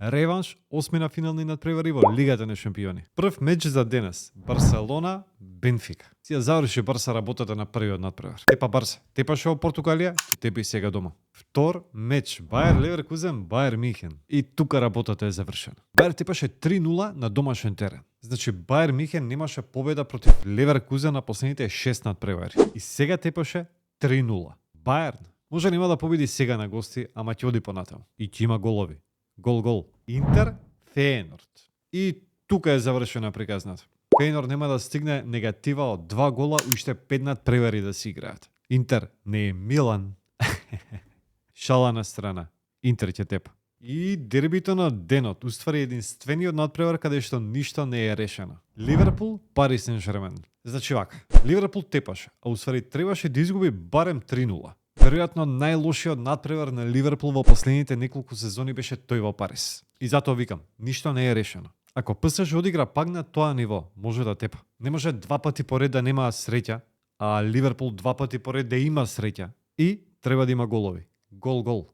Реванш, осмина финални надпревари во Лигата на шампиони. Прв меч за денес. Барселона, Бенфика. Си ја заврши Барса работата на првиот надпревар. Тепа Барса. Тепаше во Португалија, ќе тепи сега дома. Втор меч. Бајер Леверкузен, Бајер Михен. И тука работата е завршена. Бајер тепаше 3-0 на домашен терен. Значи Бајер Михен немаше победа против Леверкузен на последните 6 надпревари. И сега тепаше 3-0. Бајерн може нема да победи сега на гости, ама ќе оди понатаму. И ќе има голови. Гол. Интер, Фејенорд. И тука е завршена приказната. Фејенорд нема да стигне негатива од 2 гола и уште 5 надпревари да си играат. Интер не е Милан. Шала на страна. Интер ќе тепа. И дербито на денот, уствари единствениот надпревар каде што ништо не е решено. Ливерпул, Пари Сен-Жермен. Значи вака, Ливерпул тепаше, а уствари требаше да изгуби барем 3-0. Веројатно најлошиот надпревар на Ливерпул во последните неколку сезони беше тој во Париз. И затоа викам, ништо не е решено. Ако ПСЖ одигра пак на тоа ниво, може да тепа. Не може 2 пати поред да нема среќа, а Ливерпул 2 пати поред да има среќа. И треба да има голови. Гол.